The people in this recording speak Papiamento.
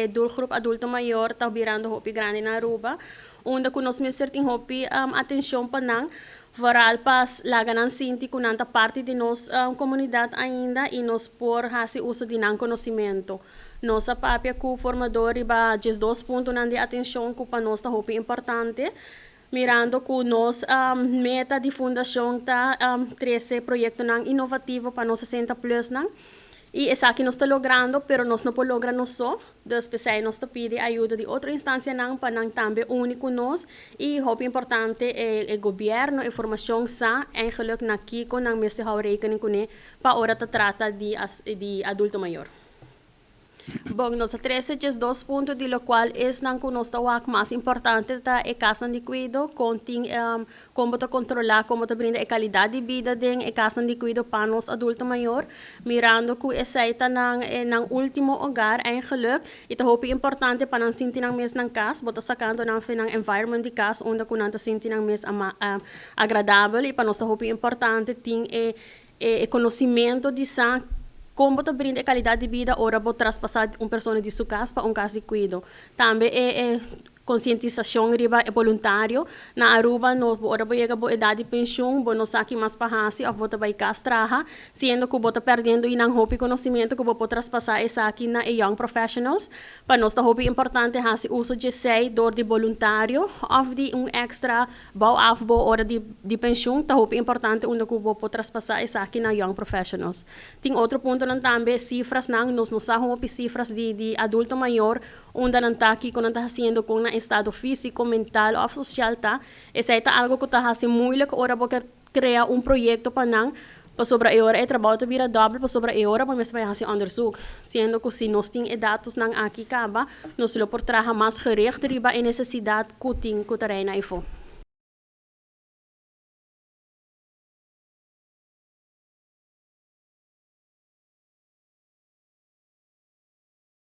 E doelgroep adulto mayor ta birando hopi grandi na Aruba, unda cu nos mester tin hopi atencion pa nan, vooral pa laga nan sinti cu nan ta parti di nos comunidad ainda y nos por haci uso di nan conocimento. Nos a papia cu formador riba 12 puntonan di atencion cu pa nos ta hopi importante, mirando cu nos meta di fundacion ta 13 proyectonan inovativo pa nos 60 plus nan. Y esaki nos ta logrando, pero nos no por logra nos so. Dus p'esey nos ta pidi ayudo di otro instancianan pa nan tambe uni cu nos. Y hopi importante e gobierno e formacion sa eigenlijk na kico nan mester hou rekening cune pa ora ta trata di adulto mayor. Bon, nos 13 2 punto di locual esnan cu nos ta wak mas importante ta e cas di cuido, con tin con ta controla, con ta brinda e calidad di bida den e cas di cuido pa nos adulto mayor, mirando cu esey ta nan ultimo hogar eigenlijk, y ta hopi importante pa nan sinti nan mes nan cas, bo ta sacando nan for nan environment di cas, unda cu nan ta sinti nan mes agradabel, y pa nos ta hopi importante tin e conocimento di sa con ta brinda e calidad di bida ora bo traspasa un persona di su cas pa un cas di cuido. Tambe e concientisacion riba e voluntario. Na Aruba, no, ora bo yega bo edad di pensioen, bo no sa kico mas pa haci of bo ta bay cas traha, siendo cu bo ta perdiendo nan hopi conocimento cu bo por traspasa esaki na e young professionals. Pa nos ta hopi importante haci uso di esey door di voluntario of di un extra bouw af bo ora di pensioen, ta hopi importante unda cu bo por traspasa esaki na young professionals. Tin otro puntonan tambe, cifrasnan, nos no sa hopi cifras di adulto mayor, unda nan ta, kico nan ta haciendo, con nan estado fisico, mental of social ta. Esey ta algo cu ta haci moeilijk ora bo crea un proyecto pa nan, pasobra e ora e trabou ta bira dobbel, pasobra e ora bo mester bay haci onderzoek. Siendo cu si nos tin e datosnan aki caba, nos lo por traha mas gericht riba e necesidad cu tin cu ta reina eyfo.